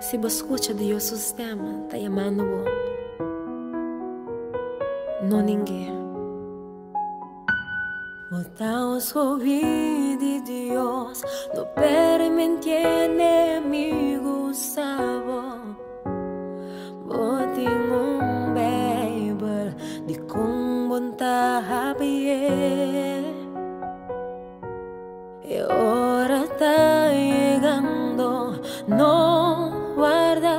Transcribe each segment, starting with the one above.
Si bo skucha Dios su stèm ta yamando bo, no ning'é. Bo ta un skohí di Dios, no permití enemigu usa bo. Bo tin un Beibel, dikon bo no ta hapi'é? E ora ta yegando, no warda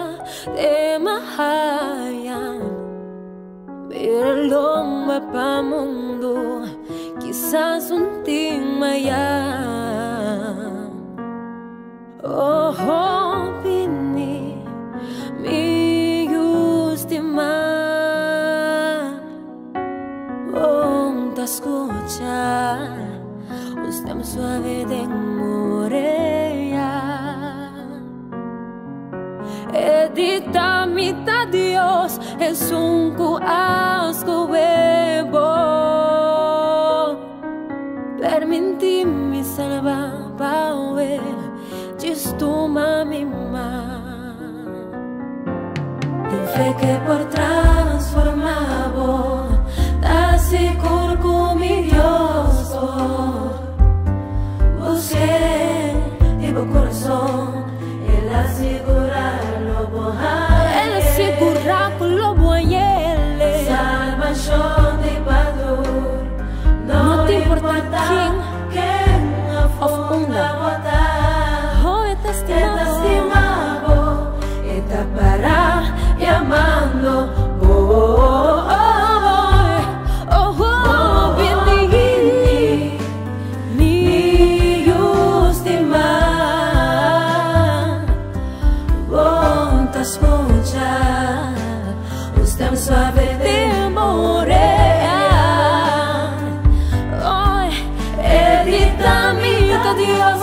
te mahayan. Mira lomba pa mundu, kisas un tin mayan. Oh, bini, mi yu stimá. Bon ta skucha un stem suave den orea. E di ta mi ta Dios, esun ku a skohe bo. Permintí mi salba pawe, djis tuma mi man. Tin fe ke por transformá bo, ta sigur ku mi Dios por. Busk'é di bo kurason, El a sigurá lo bo hañ'é. El a sigurá ku lo bo hañ'é. Salbashon di pa tur, no ta importá ken òf unda. Oh, e ta stima bo. E ta para yamando bo. Oh, oh, bini, mi yu stimá. Bo ta skucha un stèm suave den bo orea. Oh, e di ta mi ta Dios.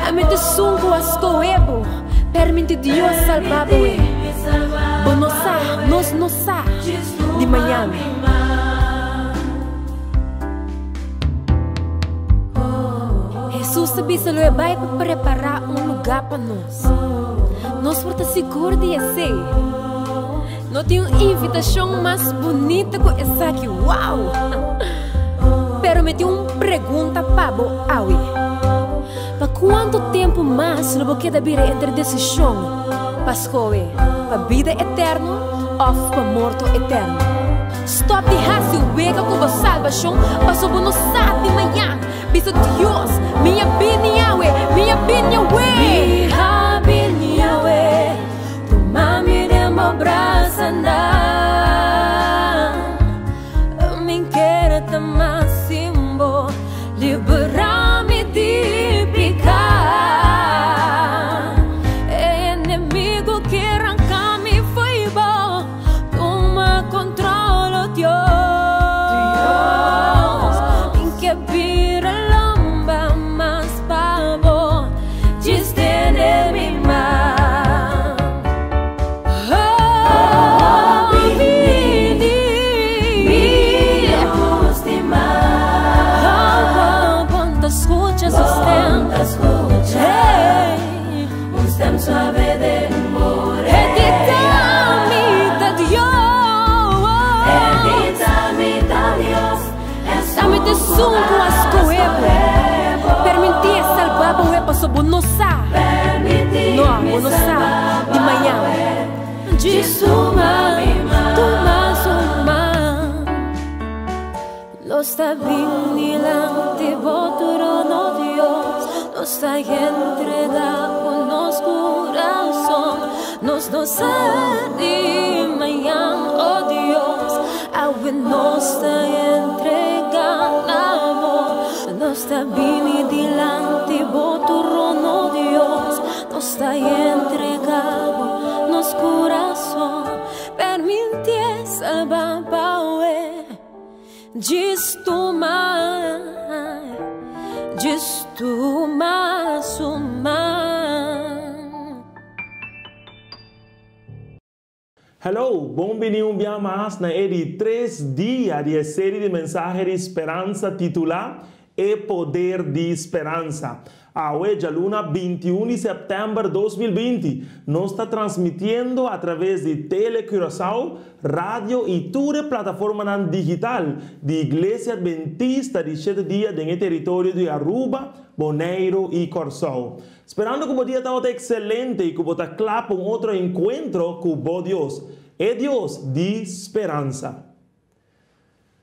Ami ta esun ku a skohe bo. Permiti Dios salba bo e. Bo no sa, nos no sa di mañana. Hesus ta bisa lo e bai pa prepará un lugá pa nos. Nos por ta sigur di esei. No tin un invitashon mas bunita ku esaki! Wow! Pero mi tin un pregunta pa bo awe. Pa kuantu tempu mas lo bo keda bira entre desishon pa skohe pa bida eterno òf pa morto eterno? Stòp di hasi wega ku bo salbashon pasobra bo no sa di mañan. Bisa Dios, Mi a bini awe, mi a bini awe! Mi a bini awe. Tuma mi den bo brasanan. Mi ker ta mas sin bo. Libera mi di piká. E enemigu ke ranka mi fo'i bo. Tuma kontrol, oh Dios. Mi ke bira lomba mas pa bo. Djis tene mi man. Oh, bini, Oh, bon ta skucha su stem. Hey. E di ta mi ta Dios. Ami ta esun ku a skohe bo. Permintí e salbá bo e paso bo no sa. No, bo no sa di mañan. Djis tuma, tuma su man. Nos ta bin dilanti bo trono, Dios. Nos ta entregá bo nos kurason. Nos no sa di mañan, oh Dios. Awe nos ta entrega na bo. Nos ta bini dilanti bo trono, Dios. Nos ta entrega bo nos kurason. Permitié salba pawe. Djis tuma, djis tuma su man. Hello, bon bini un bia mas na e di tres dia di e seri di mensahe di speransa titulá E Poder di Speransa. Awe djaluna 21 di sèptèmber 2020, nos ta transmitiendo a traves di Tele Curaçao, radio i tur e plataformanan digital di Iglesia Adventista di Shete Dia den e teritorio di Aruba, Boneiru i Kòrsou. Sperando ku bo dia tabata ekselente i ku bo ta kla pa un otro enkuentro ku bo Dios, e Dios di speransa.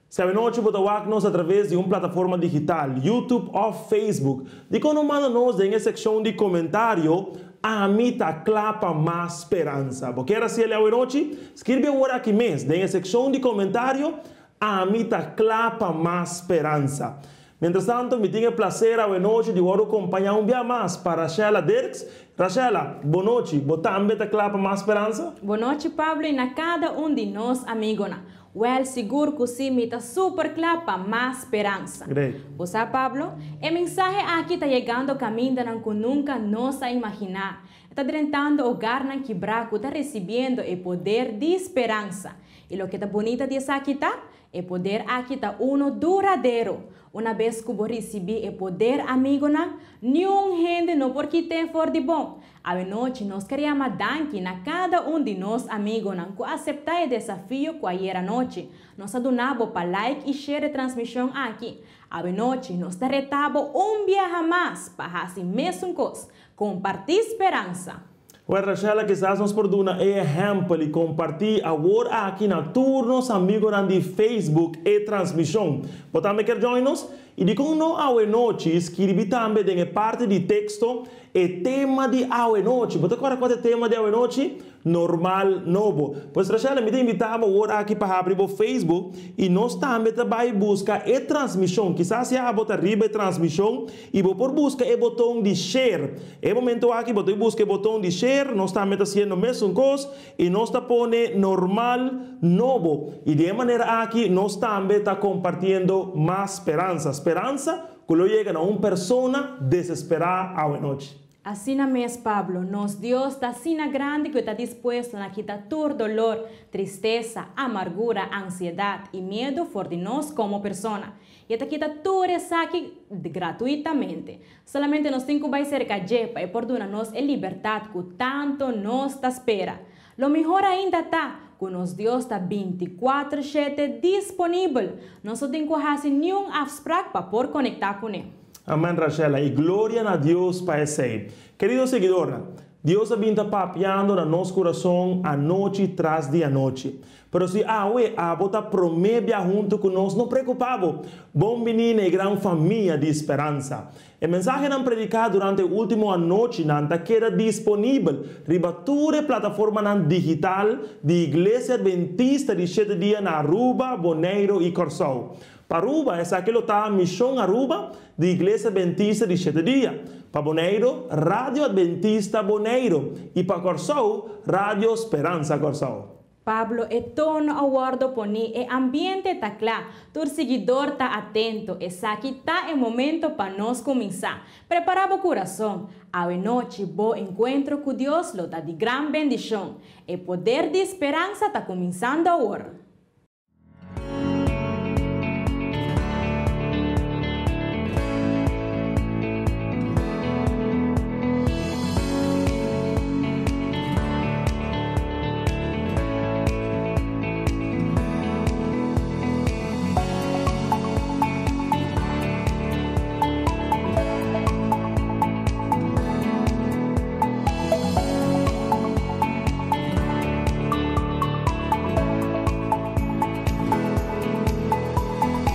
Si awenochi bo ta wak nos atraves di un plataforma digital, YouTube òf Facebook, dikon no manda nos den e sekshon di komentario, Ami ta kla pa mas speransa. Bo kier hasi el awenochi? Skirbi awor aki mes den e sekshon di komentario, Ami ta kla pa mas speransa. Mientrastanto mi tin e plaser awenochi di wòrdu kompañá un bia mas pa Rashella Dirks. Rashella, bonochi, bo tambe ta kla pa mas speransa? Bonochi Pablo i na kada un di nos amigonan. Wèl, sigur ku sí, mi ta super kla pa mas speransa. Great. Bo sa, Pablo, e mensahe aki ta yegando kamindanan ku nunka nos a imaginá. E ta drentando ogarnan kibrá ku ta risibiendo e poder di speransa. I loke ta bunita di esaki ta, e poder aki ta uno duradero. Una bes ku bo risibí e poder, amigonan, niun hende no por kit'é for di bo. Awenochi nos ker yama danki na kada un di nos amigonan ku aseptá e desafio ku ayer anochi nos a duna bo pa like i share e transmishon aki. Awenochi nos ta reta bo un biaha mas pa hasi mesun kos, kompartí speransa! Wèl Rashella kisas nos por duna e ehèmpel i kompartí awor aki na tur nos amigonan di Facebook e transmishon. Bo tambe kier join nos? I dikon no awenochi skirbi tambe den e parti di teksto E tema di awenochi. Bo ta kòrda kua ta e tema di awenochi? Normal nobo. Pues Rashella, mi ta invitá bo awor aki pa habri bo Facebook i nos tambe ta bai buska e transmishon. Kisas ya bo ta riba e transmishon i bo por buska e boton di share. E momento aki bo ta bai buska e boton di share, nos tambe ta hasiendo mesun kos i nos ta pone normal nobo. I di e manera aki nos tambe ta kompartiendo mas speransa. Speransa Ku lo yega na un persona desesperá awenochi. Asina mes, Pablo, nos Dios ta asina grandi ku e ta dispuesto na kita tur dolor, tristesa, amargura, ansiedat i miedu for di nos komo persona. I e ta kita tur esaki gratuitamente. Solamente nos tin ku bai serka dje pa e por duna nos e libertat ku tantu nos ta spera. Lo mihor ainda ta ku nos Dios ta bintikuater shete disponibel. Nos no tin ku hasi niun afsprak pa por konektá kuné. Amen Rashella y gloria na Dios pa esey. Kerido seguidornan, Dios a bin ta papiando na nos kurason anochi tras di anochi. Pero si awe abo ta promé bia huntu ku nos, no preokupá bo. Bon bini na e gran famia di speransa. E mensahenan prediká durante e último anochinan ta keda disponibel riba tur e plataformanan digital di Iglesia Adventista di Shete Dia na Aruba, Boneiru i Kòrsou. Pa Aruba esaki lo ta Mishon Aruba di Iglesia Adventista di Shete Dia, pa Boneiru Radio Adventista Boneiru i pa Kòrsou Radio Speransa Kòrsou. Pablo e tono a wordo poni, e ambiente ta cla, tur siguidor ta atento, esaki ta e momento pa nos cuminsa. Prepara bo curason, awe nochi bo encuentro cu Dios lo ta di gran bendicion. E poder di speransa ta cuminsando awor.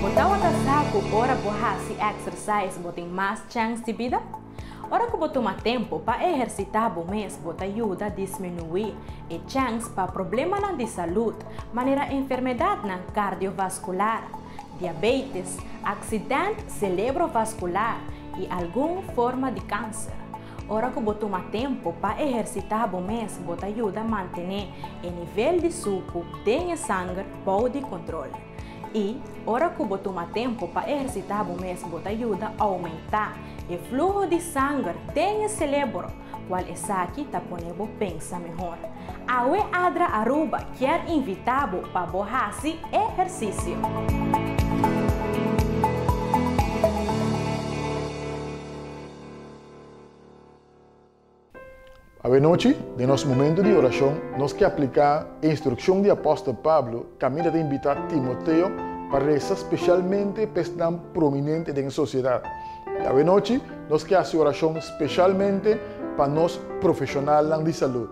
Bo tawata sa ku ora bo hasi exercise bo tin mas chèns di bida? Ora ku bo tuma tempu pa ehersitá bo mes bo ta yuda disminuí e chèns pa problemanan di salud manera enfermedatnan kardiovaskular, diabetes, aksident selebrovaskular i algun forma di kanser. Ora ku bo tuma tempu pa ehersitá bo mes bo ta yuda mantené e nivel di suku den e sanger bou di kontrol. I ora ku bo tuma tempu pa ehersitá bo mes bo ta yuda oumentá e fluho di sanger den e selebro, kual esaki ta pone bo pensa mehor. Awe Adra Aruba kier invitá bo pa bo hasi ehersisio. Awe nochi, den nos momento di orashon, nos ke apliká e instrukshon di apòstel Pablo kaminda ta invitá Timoteo pa resa spesialmente pa esnan prominente den sosiedat. I awe nochi, nos ke hasi orashon spesialmente pa nos profeshonalnan di salú.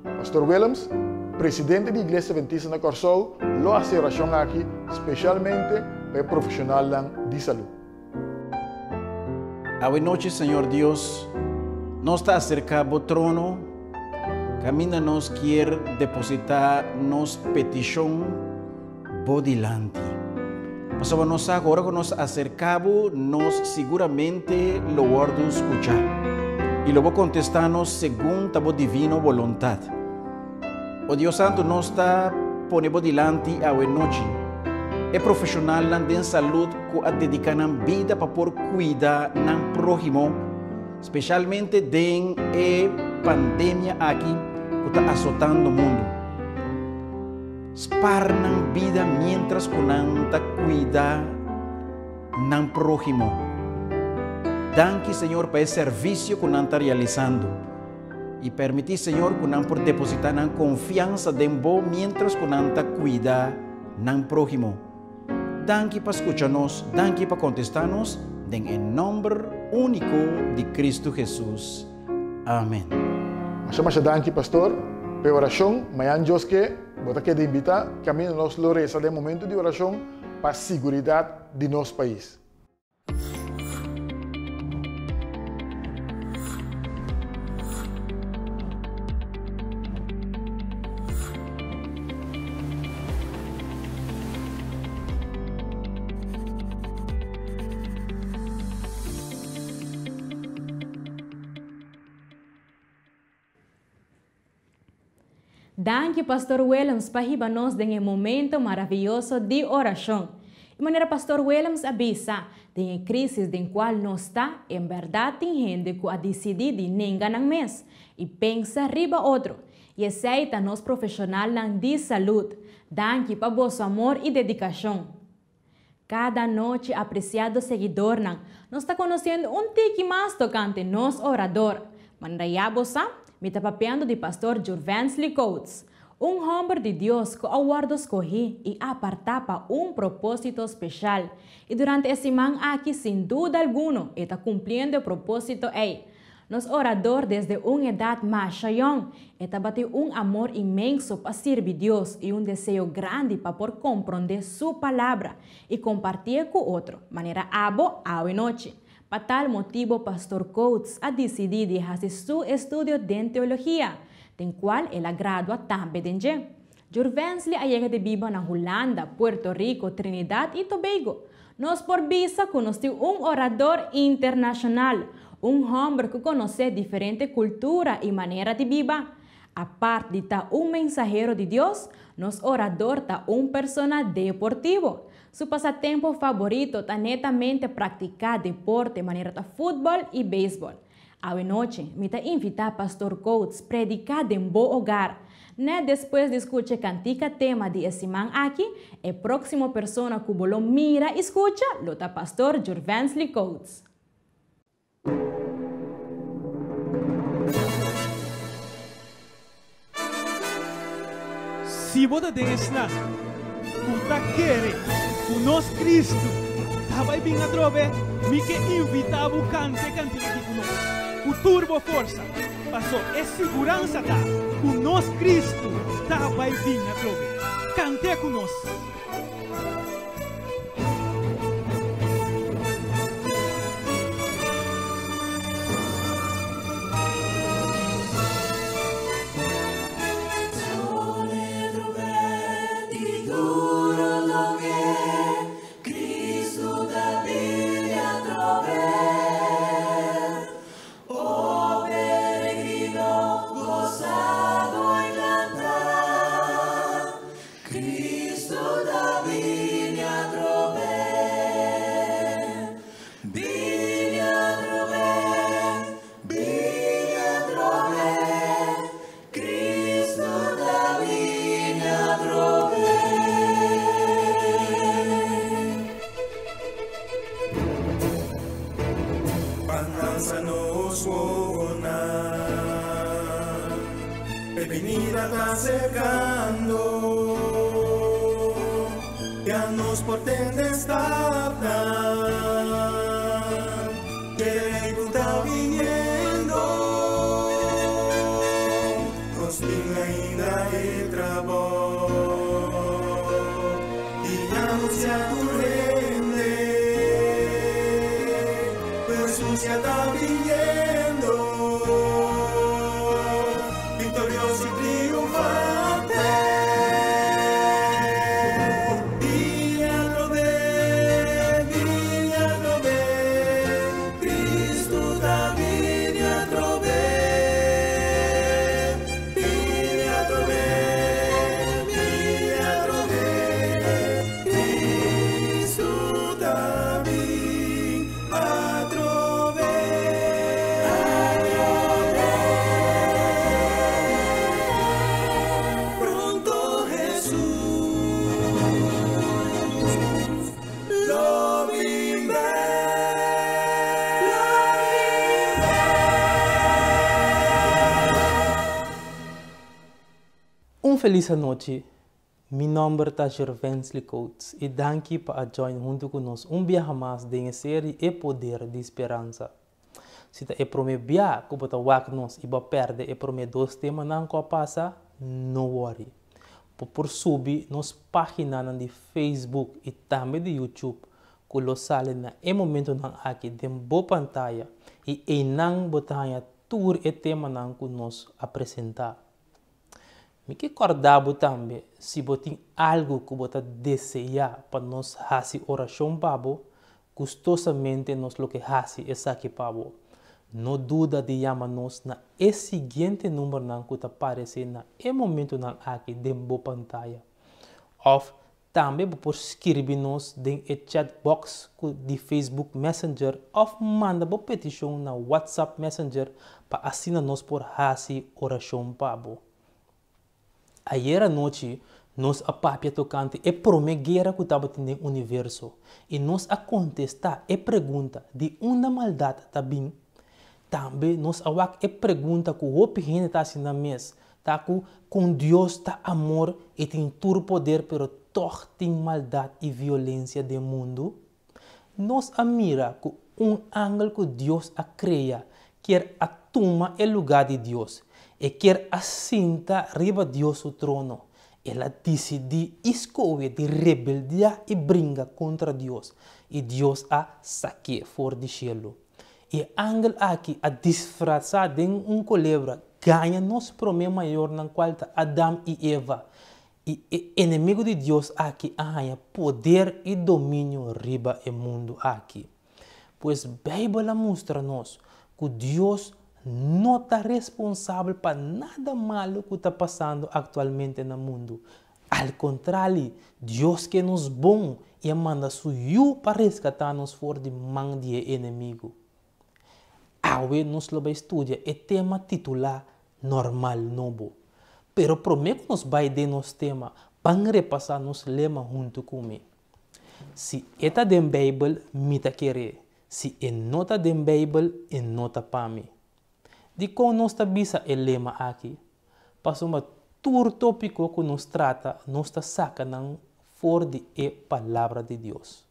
Pastor Willems, presidente di Iglesia Adventista na Kòrsou, lo hasi e orashon aki spesialmente pa e profeshonalnan di salú. Awe nochi, Señor Dios, nos ta aserká Bo trono, kaminda nos kier depositá nos petishon Bo dilanti. Pasobra nos sa ku ora ku nos aserká Bo, nos siguramente lo wòrdu skuchá, i lo Bo kontestá nos segun ta Bo divino boluntat. O Dios Santu, nos ta pone Bo dilanti awe nochi e profeshonalnan den salud ku a dediká nan bida pa por kuida nan próhimo, speshalmente den e pandemia aki ku ta asotando mundu. Spar nan bida miéntras ku nan ta kuida nan próhimo. Danki, Señor, pa e servisio ku nan ta realisando. I permití, Señor, ku nan por depositá nan konfiansa den Bo miéntras ku nan ta kuida nan próhimo. Danki pa skucha nos, danki pa kontestá nos, den e nòmber úniko di Kristu Hesus. Amèn. Masha masha danki pastor pa e orashon. Mañan Dios ke, bo ta keda invitá kaminda nos lo resa den momento di orashon pa siguridat di nos pais. Danki Pastor Willems pa hiba nos den e momento maravioso di orashon. I manera Pastor Willems a bisa, den e krísis den kual nos ta, en bèrdat tin hende ku a disidí di nenga nan mes i pensa riba otro. I esei ta nos profeshonalnan di salud. Danki pa boso amor i dedikashon. Kada nochi apresiado seguidornan, nos ta konosiendo un tiki mas tokante nos orador. Manera ya bo sa, mi ta papiando di Pastor Jurvensley Coates, un hòmber di Dios ku a wòrdu skohí i apartá pa un propósito speshal. I durante e siman aki sin duda alguno e ta kumpliendo e propósito ei. Nos orador desde un edat masha yòn, e tabatin un amor inmenso pa sirbi Dios i un deseo grandi pa por komprondé Su Palabra i kompartié ku otro, manera abo awe nochi. Pa tal motibo Pastor Coates a disidí di hasi su estudio den teologia, den kual el a gradua tambe den dje. Jurvensley a yega di biba na Hulanda, Puerto Rico, Trinidad i Tobago. Nos por bisa ku nos tin un orador internashonal, un hòmber ku konosé diferente kultura i manera di biba. Apart di ta un mensahero di Dios, nos orador ta un persona deportivo. Su pasatempo faborito ta netamente praktiká deporte manera ta futbòl i beisbòl. Awe nochi, mi ta invitá Pastor Coates prediká den bo hogar. Nèt despues di skucha e kantika tema di e siman aki, e próksimo persona ku bo lo mira i skucha lo ta Pastor Jurvensley Coates. Si bo ta den esnan ku ta kere ku nos Kristu ta bai bin atrobe, mi ke invitá bo kanta e kantika aki ku nos ku tur bo forsa, paso e siguransa ta ku nos Kristu ta bai bin atrobe. Kant'é ku nos! Venida ta aserkando. Ya nos por tende stapnan. Ku Rei ku ta biniendo. Nos tin ainda e trabou. Di anunsiá tur hende. Hesus ya ta biniendo. Viktorioso i triunfante. Bini atrobe, bini atrobe. Kristu ta bini atrobe. Bini atrobe, bini atrobe. Kristu ta bini atrobe. Atrobe. Pronto Hesus lo bin bèk. Lo bin bèk. Un felis anochi. Mi nòmber ta Jervensley Coates i danki pa a join huntu ku nos un biaha mas den e seri E Poder di Speransa. Si ta e promé bia ku bo ta wak nos i bo a pèrdè e promé dos temanan ku a pasa, no wòri. Bo por subi nos páginanan di Facebook i tambe di YouTube ku lo sali na e momentunan aki den bo pantaya i einan bo ta haña tur e temanan ku nos a presentá. Mi ke kòrda bo tambe, si bo tin algu ku bo ta deseá pa nos hasi orashon pa bo, gustosamente nos lo ke hasi esaki pa bo. No duda di yama nos na e siguiente numbernan ku ta paresé na e momentunan aki den bo pantaya. Òf Tambe bo por skirbi nos den e chat box ku di Facebook Messenger òf manda bo petishon na WhatsApp Messenger pa asina nos por hasi orashon pa bo. Ayer anochi nos a papia tokante e promé guera ku tabatin den universo i nos a kontestá e pregunta di unda maldat ta bin. Tambe nos a wak e pregunta ku hopi hende ta hasi nan mes, Ta ku kon Dios ta amor i tin tur poder pero tòg tin maldat i violensia den mundu? Nos a mira ku un angel ku Dios a krea kier a tuma e lugá di Dios. E kier a sinta riba Dios su trono. El a disidí i skohe di rebeldiá i bringa kontra Dios, i Dios a sak'é for di shelu. E angel aki a disfrasá den un kolebra, gaña nos promé mayornan kual ta Adam i Eva, i e enemigu di Dios aki a haña poder i dominio riba e mundu aki. Pues Beibel a mustra nos ku Dios no ta responsabel pa nada malu ku ta pasando aktualmente na mundu. Al kontrali, Dios ke nos bon i a manda su Yu pa reskatá nos for di man di e enemigu. Awe nos lo bai studia e tema titulá Normal Nobo. Pero promé ku nos bai den nos tema, ban repasá nos lema huntu ku mi. Si e ta den Beibel, mi ta ker'é. Si e no ta den Beibel, e no ta pa mi. Dikon nos ta bisa e lema aki? Pasobra tur tópiko ku nos trata, nos ta saka nan for di e Palabra di Dios.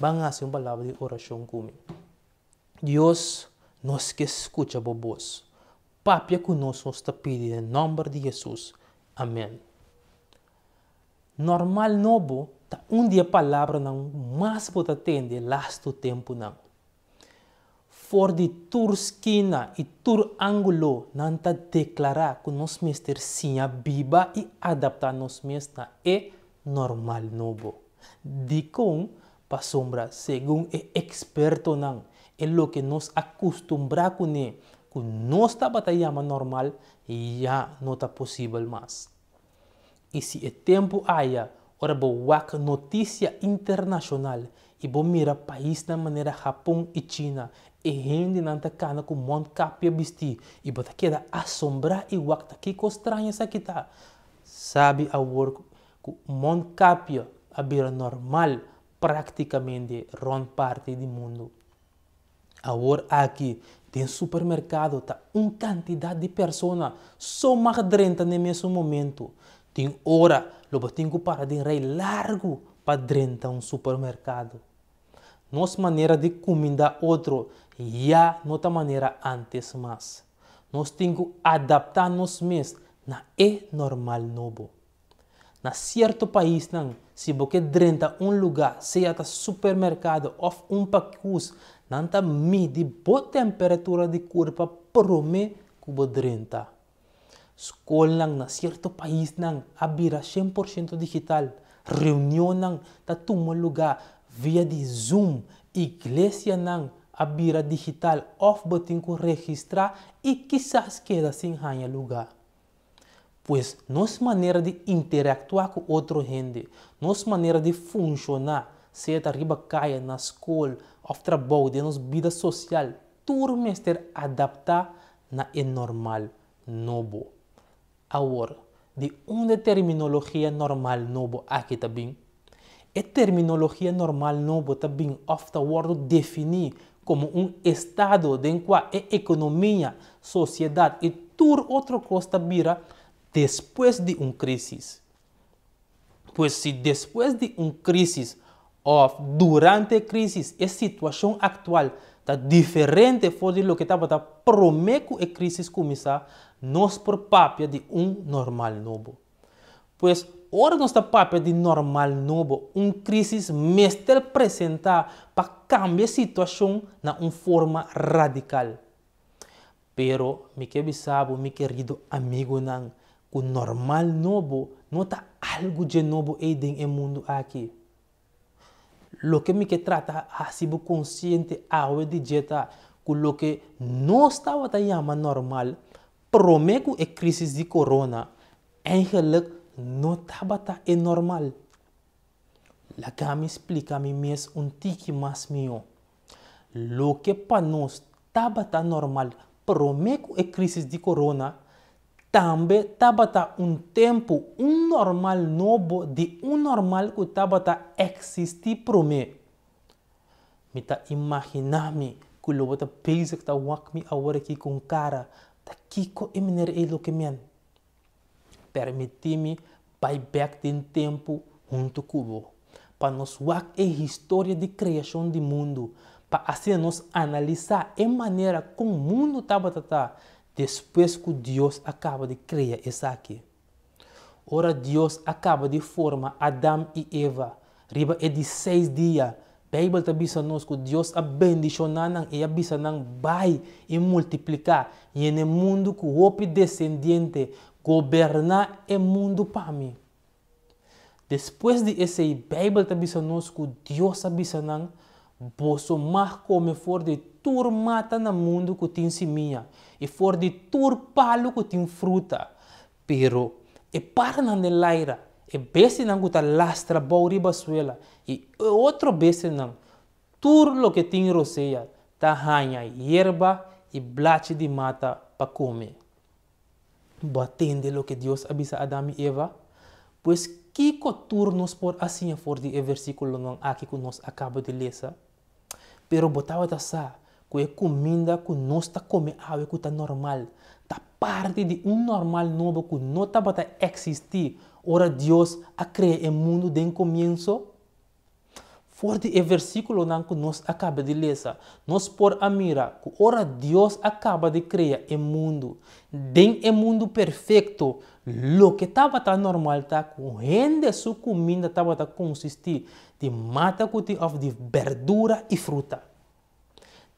Ban hasi un palabra di orashon ku mi. Dios, nos ke skucha bo bos. Papia ku nos, nos ta pidi den nòmber di Hesus. Amèn. Normal nobo ta un di e palabranan mas bo ta tende lastu tempunan. For di tur skina i tur ángulo nan ta deklará ku nos mester siña biba i adaptá nos mes na e normal nobo. Dikon? Pasobra segun e ekspertonan e loke nos a kustumbrá kuné ku nos tabata yama normal ya no ta posibel mas. I si e tempu aya ora bo wak notisia internashonal i bo mira paisnan manera Hapon i China, e hendenan ta kana ku mondkapia bistí i bo ta keda asombrá i wak ta kiko straño esaki ta. Sabi awor ku mondkapia a bira normal praktikamente rònt parti di mundu. Awor aki. Den supermerkado ta un kantidat di persona so mag drenta na e mesun momento. Tin ora lo bo tin ku para den rei largu pa drenta un supermerkado. Nos manera di kumindá otro ya no ta manera ántes mas. Nos tin ku adaptá nos mes na e normal nobo. Na sierto paisnan, si bo ke drenta un lugá, sea ta supermerkado òf un pakus, nan ta midi bo temperatura di kurpa promé ku bo drenta. Skolnan na sierto paisnan a bira 100% digital, reunionnan ta tuma lugá via di Zoom, iglesianan a bira digital òf bo tin ku registrá i kisas keda sin haña lugá. Pues, nos manera di interaktuá ku otro hende, nos manera di funshoná, sea ta riba kaya, na skol òf trabou, den nos bida sosial, tur mester adaptá na e normal nobo. Awor, di unda e terminologia normal nobo aki ta bin? E terminologia normal nobo ta bin òf ta wòrdu definí komo un estado den kua e ekonomia, sosiedat i tur otro kos ta bira despues di un krísis. Pues si despues di un krísis òf durante e krísis e situashon aktual ta diferente for di loke tabata promé ku e krísis kuminsá, nos por papia di un normal nobo. Pues, ora nos ta papia di normal nobo, un krísis mester presentá pa kambia e situashon na un forma radikal. Pero mi ke bisa bo, mi kerido amigunan, ku normal nobo no ta algu dje nobo ei den e mundu aki. Loke mi ke trata hasi bo konsiente awe di dje ta ku loke nos tabata yama normal promé ku e krísis di korona Eigenlijk no tabata e normal. Laga mi splika mi mes un tiki mas mihó. Loke pa nos tabata normal promé ku e krísis di korona, tambe tabata un tempu un normal nobo di un normal ku tabata eksistí promé. Mi ta imaginá mi ku lo bo ta bezig ta wak mi awor aki ku un kara, ta kiko e manera ei loke men? Permití mi bai bèk den tempu huntu ku bo, pa nos wak e historia di kreashon di mundu, pa asina nos analisá e manera kon mundu tabata ta despues ku Dios a kaba di krea esaki. Ora Dios a kaba di forma Adam i Eva riba e di seis dia, Beibel ta bisa nos ku Dios a bendishoná nan i a bisa nan bai i multipliká, yena e mundu ku hopi desendiente, goberná e mundu pa mi. Despues di esei, Beibel ta bisa nos ku Dios a bisa nan, Boso mag kome for di tur mata na mundu ku tin simia i for di tur palu ku tin fruta. Pero, e paranan den laira, e bestianan ku ta lastra bou riba suela i e otro bestianan, tur loke tin rosea, ta haña yerba i blachi di mata pa kome. Bo a tende loke Dios a bisa Adam i Eva? Pues kiko tur nos por a siña for di e versíkulonan aki ku nos a kaba di lesa? Pero bo tabata sa ku e kuminda ku nos ta kome awe ku ta normal, ta parti di un normal nobo ku no tabata eksistí ora Dios a krea e mundu den komienso? For di e versíkulonan ku nos a kaba di lesa, nos por a mira ku ora Dios a kaba di krea e mundu, den e mundu perfekto, loke tabata normal ta ku hende su kuminda tabata konsistí di mata ku tin òf di bèrdura i fruta.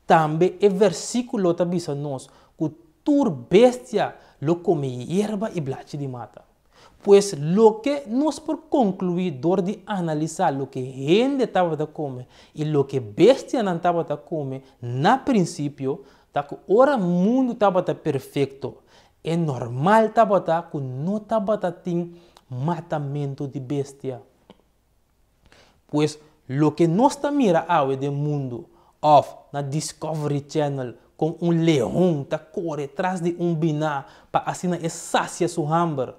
Tambe e versíkulo ta bisa nos ku tur bestia lo kome yerba i blachi di mata. Pues loke nos por konkluí dor di analisá loke hende tabata kome i loke bestianan tabata kome na prinsipio ta ku ora mundu tabata perfekto, e normal tabata ku no tabata tin matamentu di bestia. Pues loke nos ta mira awe den mundu òf na Discovery Channel kon un leon ta kore tras di un biná pa asina e sasia su hamber,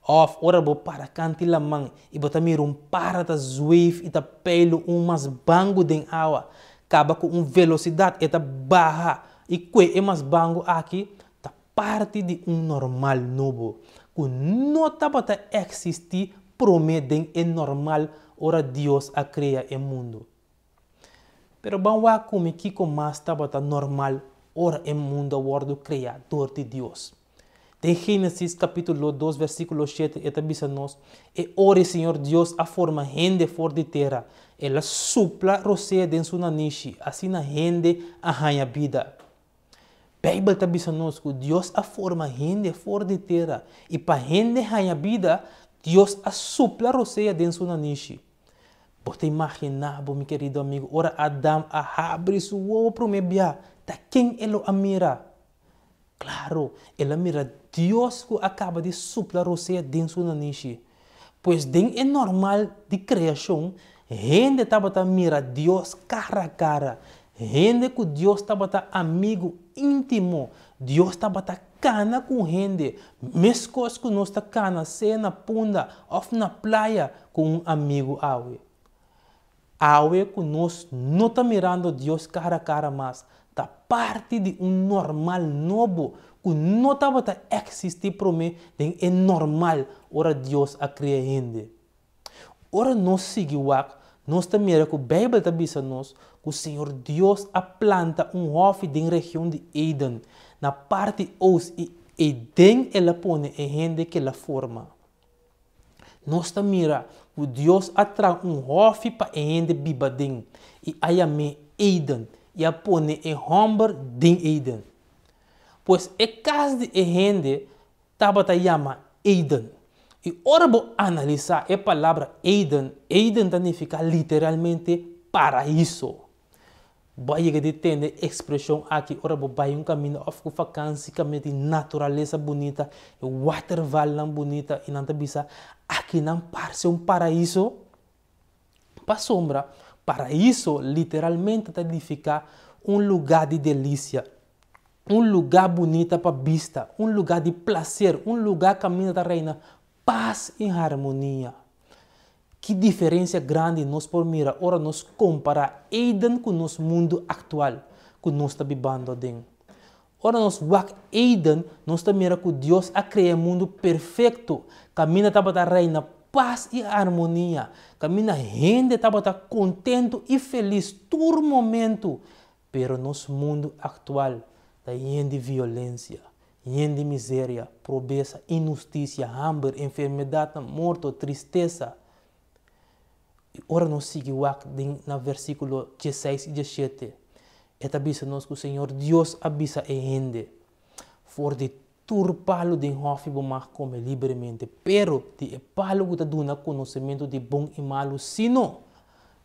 òf ora bo para kanti laman i bo ta mira un para ta zweef i ta peilu un mas bangu den awa, kaba ku un velosidat e ta baha. i kue e masbangu aki ta parti di un normal nobo ku no tabata eksistí promé den e normal ora Dios a krea e mundu. Pero ban wak ku mi kiko mas tabata normal ora e mundu a wòrdu kreá dor di Dios. Den Génesis kapítulo dos versíkulo shete e ta bisa nos, E ora e Señor Dios a forma hende for di tera, El a supla rosea den su nanishi, asina hende a haña bida. Beibel ta bisa nos ku Dios a forma hende for di tera, i pa hende haña bida, Dios a supla rosea den su nanishi. Bo ta imaginá bo, mi kerido amigu, ora Adam a habri su wowo promé bia, ta ken e lo a mira? Klaro, el a mira Dios ku a kaba di supla rosea den su nanishi. Pues den e normal di kreashon, hende tabata mira Dios kara kara. Hende ku Dios tabata amigu íntimo. Dios tabata kana ku hende, meskos ku nos ta kana sea na punda òf na playa ku un amigu awe. Awe ku nos no ta mirando Dios kara kara mas, ta parti di un normal nobo ku no tabata eksistí promé den e normal ora Dios a kria hende. Ora nos sigui wak, nos ta mira ku Beibel ta bisa nos ku Señor Dios a planta un hòfi den region di Eden, na parti oos i eiden el a pone e hende ku el a forma. Nos ta mira ku Dios a traha un hòfi pa e hende biba den i a yam'é Eden i a pone e hòmber den Eden. Pues e kas di e hende tabata yama Eden. I ora bo analisá e palabra Eden, Eden ta nifiká literalmente paraiso. Bo a yega di tende e ekspreshon aki ora bo bai un kaminda òf ku fakansi kaminda tin naturalesa bunita, e watervalnan bunita i nan ta bisa akinan parse un paraiso. Pasobra paraiso literalmente ta nifiká un lugá di delisia, un lugá bunita pa bista, un lugá di plaser, un lugá kaminda ta reina pas i harmonia. Ki diferensia grandi nos por mira ora nos kompará Eden ku nos mundu aktual ku nos ta bibando aden. Ora nos wak Eden, nos ta mira ku Dios a krea e mundu perfekto, kaminda tabata reina pas i armonia, kaminda hende tabata kontentu i felis tur momentu. Pero nos mundu aktual ta yen di violensia, yen di miseria, pobresa, inhustisia, hamber, enfermedatnan, morto, tristesa. I ora nos sigui wak den na versíkulo dieseis i diesshete, e ta bisa nos ku Señor Dios a bisa e hende, For di tur palu den hòfi bo mag kome libremente, pero di e palu ku ta duna konosementu di bon i malu sí no,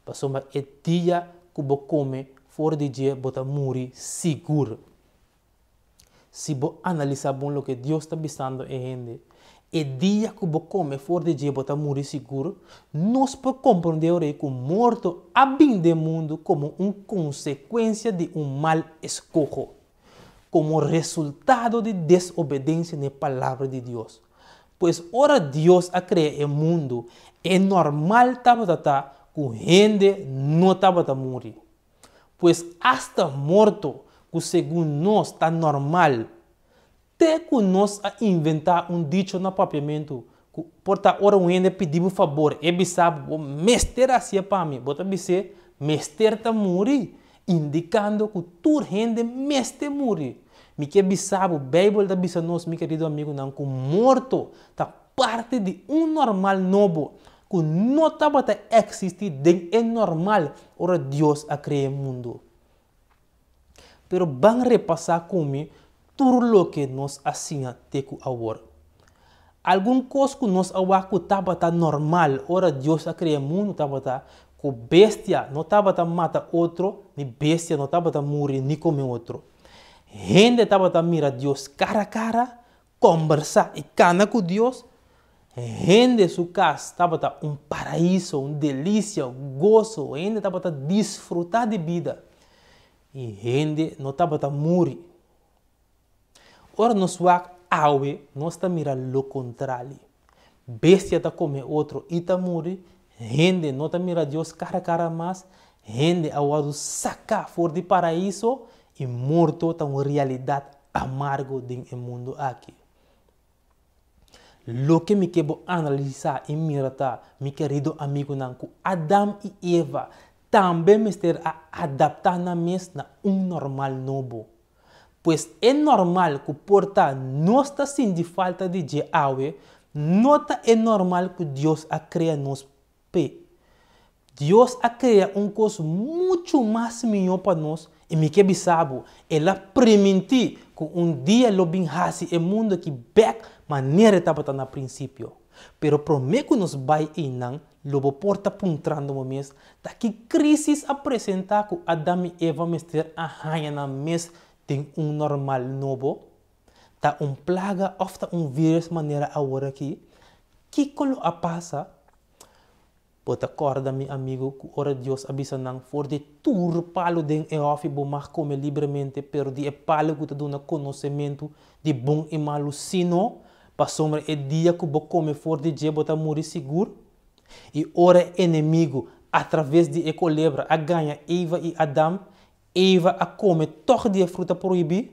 pasobra e dia ku bo kome for di dje bo ta muri sigur. Si bo analisá bon loke Dios ta bisando e hende, e dia ku bo kome for di dje bo ta muri sigur, nos por komprondé ora ei ku morto a bin den mundu komo un konsekuensia di un mal eskoho, komo resultado di desobedensia na e Palabra di Dios. Pues ora Dios a krea e mundu, e normal tabata ta ku hende no tabata muri. Pues asta morto, ku segun nos ta normal, te ku nos a inventá un dicho na papiamentu ku por ta ora un hende pidi bo fabor, e bisa bo, bo mester hasié pa mi, bo ta bis'é, mester ta muri, indikando ku tur hende mester muri. Mi ke bisa bo, Beibel ta bisa nos, mi kerido amigunan, ku morto ta parti di un normal nobo ku no tabata eksistí den e normal ora Dios a krea e mundu. Pero ban repasá ku mi tur loke nos a siña te ku awor. Algun kos ku nos a wak ku tabata normal ora Dios a krea e mundu tabata ku bestia no tabata mata otro ni bestia no tabata muri ni kome otro. Hende tabata mira Dios kara kara Kombersá i kana ku Dios, hende su kas tabata un paraiso, un delisia, un goso, hende tabata disfrutá di bida i hende no tabata muri. Ora nos wak awe, nos ta mira lo kontrali. Bestia ta kome otro i ta muri, hende no ta mira Dios kara kara mas, hende a wòrdu saká for di paraiso. I morto ta un realidat amargo den e mundu aki. Loke mi ke bo analisá i mira ta, mi kerido amigunan, ku Adam i Eva tambe mester a adaptá nan mes na un normal nobo. Pues e normal ku por ta nos ta sinti falta di dje awe, no ta e normal ku Dios a krea nos p'e. Dios a krea un kos muchu mas mihó pa nos i mi ke bisa bo, el a primintí ku un dia lo bin hasi e mundu aki bèk manera e tabata na prinsipio. Pero promé ku nos bai einan, lo bo por ta puntrando bo mes, Ta ki krísis a presentá ku Adam i Eva mester a haña nan mes den un normal nobo? Ta un plaga òf ta un vírus manera aworakí? Kiko lo a pasa? Bo ta kòrda, mi amigu, ku ora Dios a bisa nan, For di tur palu den e hòfi bo mag kome libremente, pero di e palu ku ta duna konosementu di bon i malu sí no, pasobra e dia ku bo kome for di dje bo ta muri sigur? I ora e enemigu, atraves di e kolebra, a gaña Eva i Adam, Eva a kome tòg di e fruta prohibí.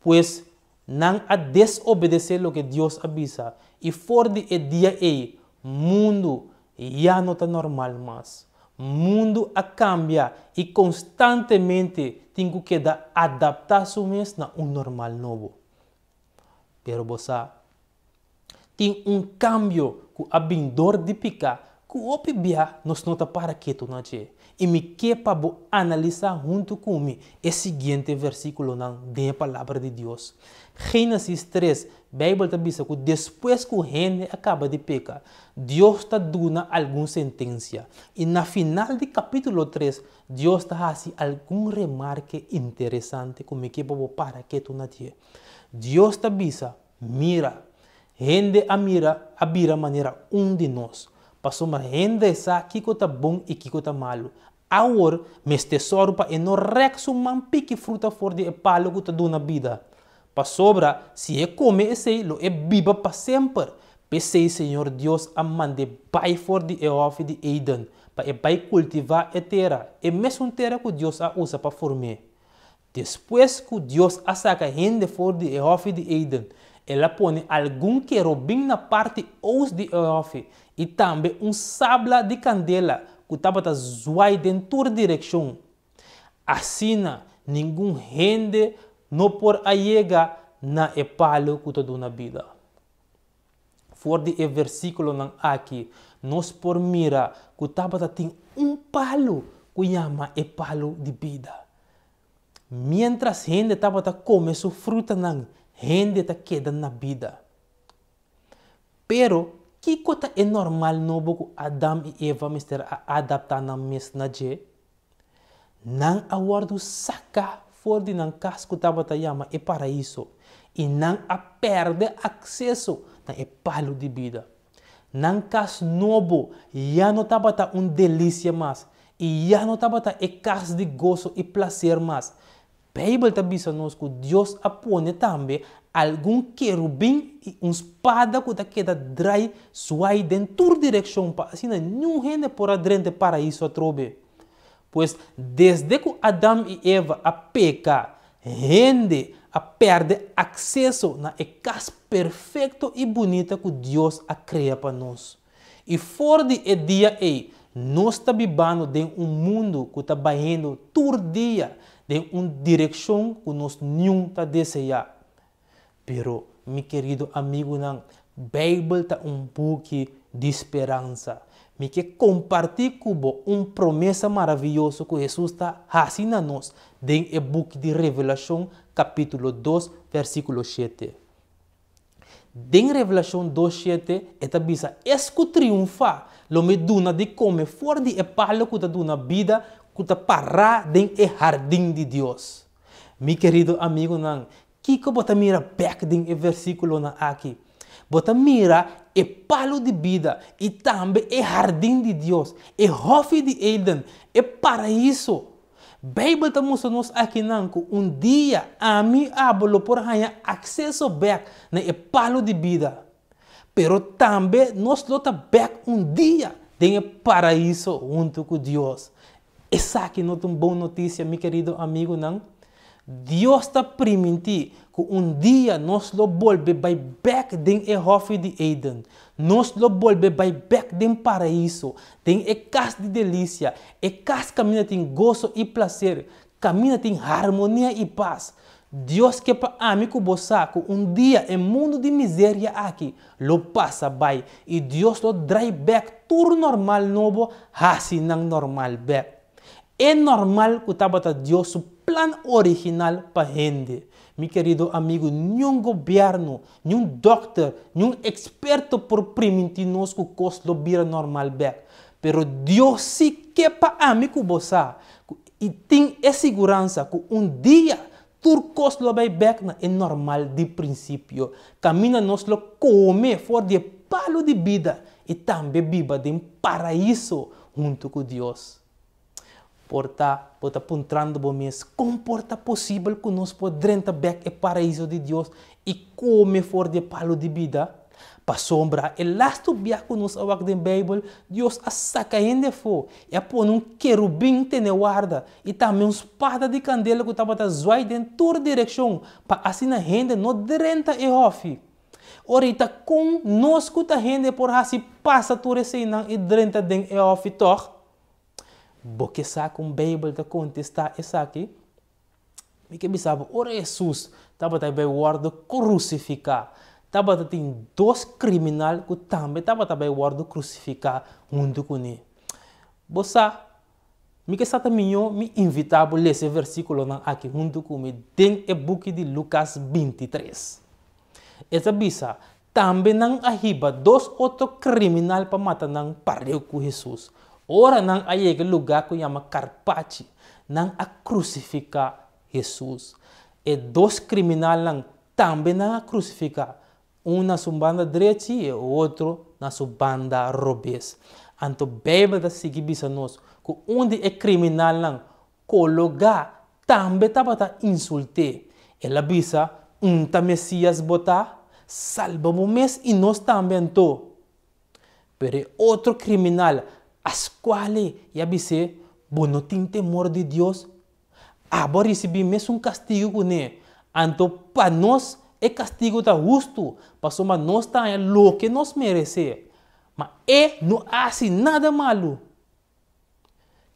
Pues, nan a desobedesé loke Dios a bisa, i for di e dia ei, mundu ya no ta normal mas. Mundu a kambia i konstantemente tin ku keda adaptá su mes na un normal nobo. Pero bo sa, tin un kambio ku a bin dor di piká ku hopi bia nos no ta para ketu na dje. I mi ke pa bo analisá huntu ku mi e siguiente versíkulonan den e Palabra di Dios. Génesis tres, Beibel ta bisa ku despues ku hende a kaba di peka, Dios ta duna algun sentensia. I na final di kapítulo tres, Dios ta hasi algun remarke interesante ku mi ke pa bo para ketu na dje. Dios ta bisa, Mira! Hende a mira a bira manera un di nos, pasobra hende sa kiko ta bon i kiko ta malu. Awor, mester sòru pa e no rèk su man piki fruta for di e palu ku ta duna bida, pasobra si e kome esei lo e biba pa semper. P'esei Señor Dios a mand'é bai for di e hòfi di Eden pa e bai kultivá e tera, e mesun tera ku Dios a usa pa form'é. Despues ku Dios a saka hende for di e hòfi di Eden, el a pone algun kerobin na parti ost di e hòfi i tambe un sabla di kandela ku tabata zwai den tur direkshon. Asina ningun hende no por a yega na e palu ku ta duna bida. For di e versíkulonan aki nos por mira ku tabata tin un palu ku yama e palu di bida. Miéntras hende tabata kome su frutanan, hende ta keda na bida. Pero, kiko ta e normal nobo ku Adam i Eva mester a adaptá nan mes na dje? Nan a wòrdu saká for di nan kas ku tabata yama e Paraíso, i nan a pèrdè akseso na e palu di bida. Nan kas nobo ya no tabata un delisia mas, i ya no tabata e kas di goso i plaser mas. Beibel ta bisa nos ku Dios a pone tambe algun kerubin i un spada ku ta keda drai suai den tur direkshon pa asina niun hende por a drenta e Paraíso atrobe. Pues, desde ku Adam i Eva a peka, hende a pèrdè akseso na e kas perfekto i bunita ku Dios a krea pa nos. I for di e dia ei, nos ta bibando den un mundu ku ta bayendo tur dia den un direkshon ku nos niun ta deseá. Pero, mi kerido amigunan, Beibel ta un buki di speransa. Mi ke kompartí ku bo un promesa maravioso ku Hesus ta hasi na nos den e buki di Revelashon kapítulo dos versíkulo shete. Den Revelashon dos shete e ta bisa, Es ku triunfá, lo mi duna di kome for di e palu ku ta duna bida ku ta pará den e hardin di Dios. Mi kerido amigunan, kiko bo ta mira bèk den e versíkulonan aki? Bo ta mira e palu di bida i tambe e hardin di Dios, e hòfi di Eden, e paraíso. Beibel ta mustra nos akinan ku un dia ami i abo lo por haña akseso bèk na e palu di bida. Pero tambe nos lo ta bèk un dia den e Paraíso huntu ku Dios. Esaki no ta un bon notisia, mi kerido amigunan? Dios ta primintí ku un dia nos lo bolbe bai bèk den e Hòfi di Eden. Nos lo bolbe bai bèk den Paraiso, den e kas di delisia, e kas kaminda tin goso i plaser, kaminda tin harmonia i pas. Dios ke pa ami ku bo sa ku un dia e mundu di miseria aki lo pasa bai i Dios lo drai bèk tur normal nobo hasi nan normal bèk. E normal ku tabata Dios su plan original pa hende. Mi kerido amigu, niun gobièrnu, niun dòkter, niun eksperto por primintí nos ku kos lo bira normal bèk. Pero Dios sí ke pa ami ku bo sa ku i tin e siguransa ku un dia tur kos lo bai bèk na e normal di prinsipio, kaminda nos lo kome for di e palu di bida i tambe biba den Paraiso huntu ku Dios. Por ta bo ta puntrando bo mes, Kon por ta posibel ku nos por drenta bèk e Paraiso di Dios i kome for di e palu di bida? Pasobra e lastu bia ku nos a wak den Beibel, Dios a saka hende afó i a pone un kerubin tene warda i tambe un spada di kandela ku tabata zwai den tur direkshon pa asina hende no drenta e hòfi. Ora i ta kon nos ku ta hende por hasi pasa tur eseinan i drenta den e hòfi tòg? Bo ke sa kon Beibel ta kontestá esaki? Mi ke bisa bo, ora Hesus tabata bai wòrdu krusifiká, tabata tin dos kriminal ku tambe tabata bai wòrdu krusifiká huntu kuné. Bo sa, mi ke sa ta mihó mi invitá bo lesa e versíkulonan aki huntu ku mi den e buki di Lukas 23. E ta bisa, Tambe nan a hiba dos otro kriminal pa mata nan pareu ku Hesus. Ora nan a yega e lugá ku yama Karpachi, nan a krusifiká Hesus. E dos kriminalnan tambe nan a krusifiká, un na su banda drechi i e otro na su banda robes. Anto Beibel ta sigui bisa nos ku un di e kriminalnan Kologá tambe tabata insult'é. El a bisa, Un ta Mesías bo ta? Salba bo mes i nos tambe anto! Pero e otro kriminal a skual'é i a bis'é, Bo no tin temor di Dios? Abo a risibí mesun kastigu kuné. Anto pa nos e kastigu ta hustu, pasobra nos ta haña loke nos meresé. Ma e no a hasi nada malu.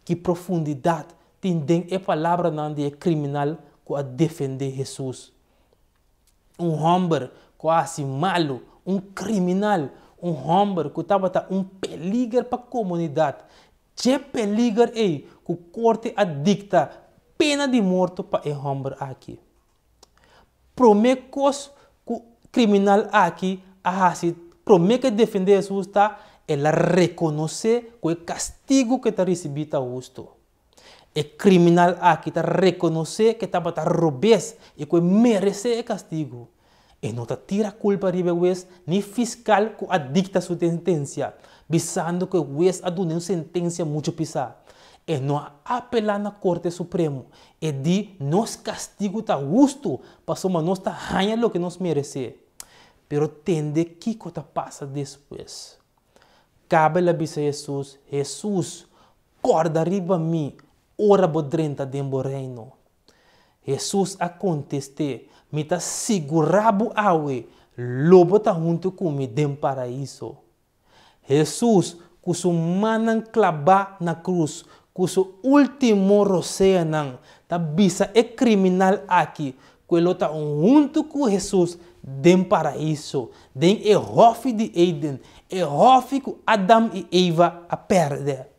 Ki profundidat tin den e palabranan di e kriminal ku a defendé Hesus! Un hòmber ku a hasi malu, un kriminal, un hòmber ku tabata un peliger pa komunidat, dje peliger ei ku korte a dikta pena di morto pa e hòmber aki. Promé kos ku kriminal aki a hasi promé ku e defendé Hesus ta el a rekonosé ku e kastigu ku e ta risibí ta hustu. E kriminal aki ta rekonosé ku e tabata robes i ku e meresé e kastigu. E no ta tira kulpa riba e wes ni fiskal ku a dikta su sentensia, bisando ku e wes a dun'é un sentensia muchu pisá. E no a apelá na Korte Supremo. E di, Nos kastigu ta hustu, pasobra nos ta haña loke nos meresé. Pero tende kiko ta pasa despues. Kaba el a bisa Hesus, Hesus, kòrda riba mi ora bo drenta den bo Reino. Hesus a kontest'é, Mi ta sigurá bo awe, lo bo ta huntu ku mi den Paraiso. Hesus, ku su mannan klabá na krus, ku su último roseanan, ta bisa e kriminal aki ku e lo ta huntu ku Hesus den Paraiso, den e hòfi di Eden, e hòfi ku Adam i Eva a pèrdè.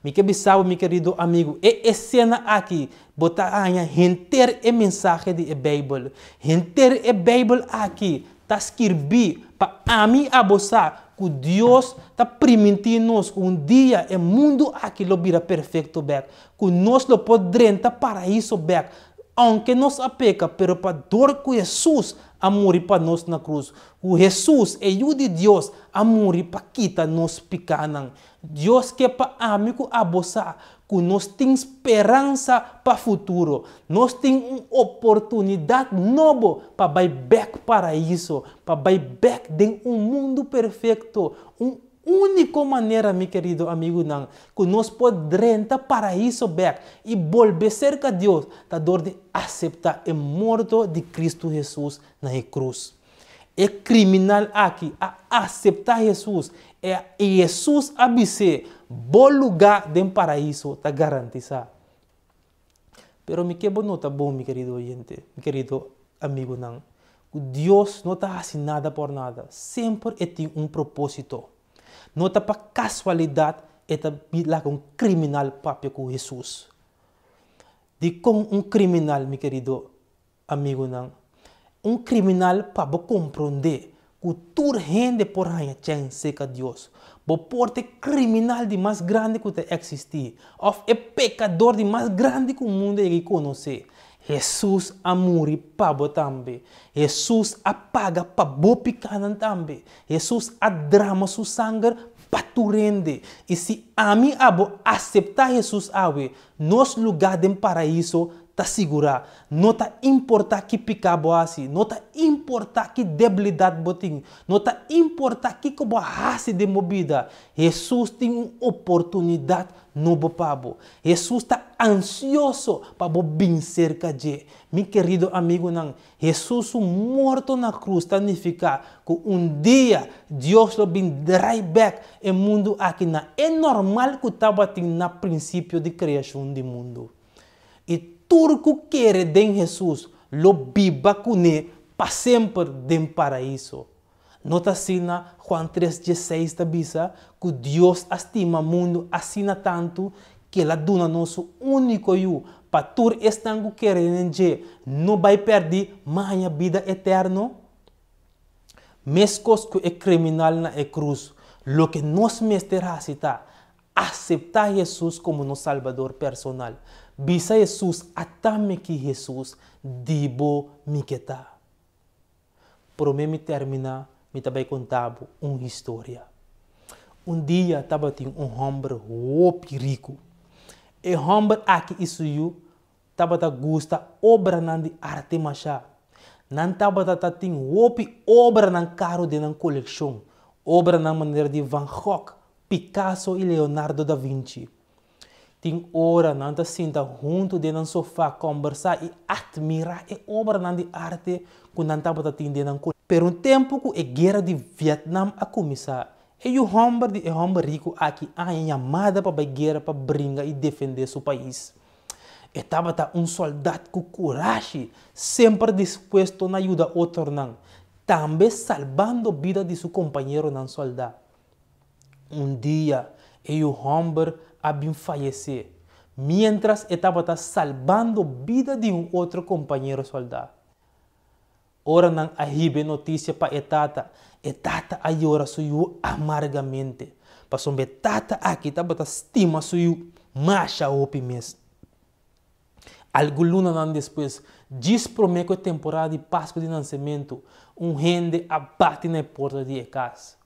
Mi ke bisa bo, mi kerido amigu, e esena aki bo ta haña henter e mensahe di e Beibel. Henter e Beibel aki ta skirbí pa ami i abo sa ku Dios ta primintí nos ku un dia e mundu aki lo bira perfekto bèk, ku nos lo por drenta Paraiso bèk, ounke nos a peka, pero pa dor ku Hesus a muri pa nos na krus, ku Hesus, e Yu di Dios, a muri pa kita nos pikánan. Dios ke pa ami ku abo sa ku nos tin speransa pa futuro. Nos tin un oportunidat nobo pa bai bèk Paraiso, pa bai bèk den un mundu perfekto, un. Úniko manera, mi kerido amigunan, ku nos por drenta paraiso bèk i bolbe serka Dios ta dor di aseptá e morto di Kristu Hesus na e krus. E kriminal aki a aseptá Hesus i Hesus a bis'é, Bo lugá den paraiso ta garantisá. Pero mi ke bo nota bon, mi kerido oyente, mi kerido amigunan, ku Dios no ta hasi nada por nada. Semper e tin un propósito. No ta pa kasualidat e ta laga un kriminal papia ku Hesus. Dikon un kriminal, mi kerido Amigunan, un kriminal pa bo komprondé ku tur hende por haña chèns serka Dios. Bo por ta e kriminal di mas grandi ku ta eksistí òf e pekador di mas grandi ku mundu a yega i konosé. Hesus a muri pa bo tambe. Hesus a paga pa bo pikánan tambe. Hesus a drama su sanger pa tur hende. I si ami abo aseptá Hesus awe, nos lugá den Paraíso ta sigurá. No ta importá ki piká bo hasi, no ta importá ki debilidat bo tin, no ta importá kiko bo a hasi den bo bida, Hesus tin un oportunidat nobo pa bo. Hesus ta ansioso pa bo bin serka dje. Mi kerido amigunan, Hesus su morto na krus ta nifiká ku un dia Dios lo bin drai bèk e mundu aki na e normal ku tabatin na prinsipio di kreashon di mundu. I tur ku kere den Hesus lo biba kuné pa semper den Paraíso. No ta asina Juan tres dieseis ta bisa ku Dios a stima mundu asina tantu ku el a duna nos su úniko Yu pa tur esnan ku kere den dje no bai pèrdí ma haña bida eterno? Meskos ku e kriminal na e krus, loke nos mester hasi ta Aseptá Hesus komo nos Salbador personal. Bisa Hesus, Ata mi ki Hesus, di bo mi ke ta. Promé mi terminá, mi ta bai konta bo un historia. Un dia tabatin un hòmber hopi riku. E hòmber aki i su yu tabata gusta obranan di arte mashá. Nan tabata ta tin hopi obranan karu den nan kolekshon, obranan manera di Van Gogh, Picasso i Leonardo da Vinci. Tin ora nan ta sinta huntu den nan sofá kòmbersá i atmirá e obranan di arte ku nan tabata tin den nan kolekshon. Pero un tempu ku e guera di Vietnam a kuminsá, e yu hòmber di e hòmber riku aki a haña yamada pa bai guera pa bringa i defendé su pais. E tabata un sòldat ku kurashi, semper dispuesto na yuda otronan, tambe salbando bida di su kompañeronan sòldá. Un dia, e yu hòmber a bin fayesé, miéntras e tabata salbando bida di un otro kompañero sòldá. Ora nan a hiba e notisia pa e tata, e tata a yora su yu amargamente, pasobra e tata aki tabata stima su yu masha hopi mes. Algun lunanan despues, djis promé ku e temporada di Pasku di Nansementu, un hende a bati na e porta di e kas.